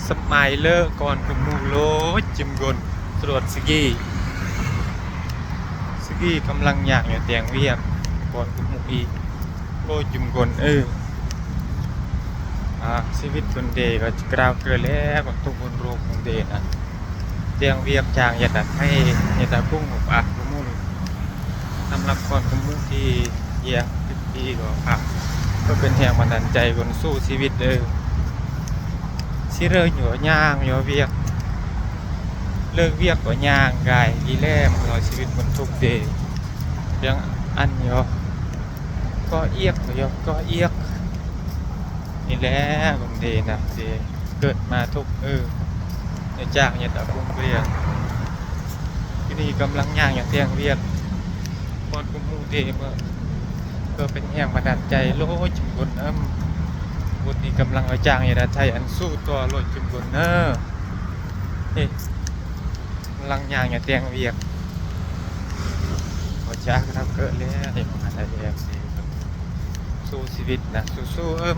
ສະໄໝເລີກອນກຸມໝູ່ໂລຍຈິມກົນ ສະຫຼວດສະກີ ສະກີກຳລັງຍ່າງຢູ່ແຕ່ງວຽກ ກອນກຸມໝູ່ອີກໂລຍຈິມກົນ ເອີ ອາ ຊີວິດຄົນເດກໍຈະກາວເກີດແລ້ວ ຄົນທຸກຄົນໂລກຄົນເດນະ ແຕ່ງວຽກຈ້າງຢາດາໄທ ຢາດາກຸງອາກມຸນ ສຳລັບກອນກຸມໝູ່ທີ່ ເອີ ສິບປີກໍຜ່ານ ກໍເປັນແຮງບັນດານໃຈຄົນສູ້ຊີວິດເດີ ຊິເລີກຢູ່ຍ່າງຢູ່ວຽກ ເລີກວຽກກໍຍ່າງກາຍດີແລ້ວ ມັນກໍຊີວິດຄົນທຸກເດ ຍັງອັນຢູ່ກໍອຽກຢູ່ກໍອຽກ ນີ້ແຫຼະຄົນເດນະ ເດເກີດມາທຸກ ເອີ ໄດ້ຈາກຍາດາກຸງເກລຽງ ຢູ່ນີ້ກຳລັງຍ່າງຢ່າງແຕ່ງວຽກ ກ່ອນກຸມໝູ່ເດ ເພື່ອເປັນແຮງບັນດານໃຈໂລຍຈຸມຄົນ ເອີ ບຸດນີ້ກຳລັງໄດ້ຈາກຍາດາໄທ ອັນສູ້ຕໍ່ໂລຍຈຸມຄົນເດີ ເອີ ກຳລັງຍ່າງຢ່າແຕ່ງວຽກ ບໍ່ຈາກເຮົາເກີດແລ້ວ ໃຫ້ມາໄດ້ແອບເດ ສູ້ຊີວິດນະ ສູ້ໆ ເອີ.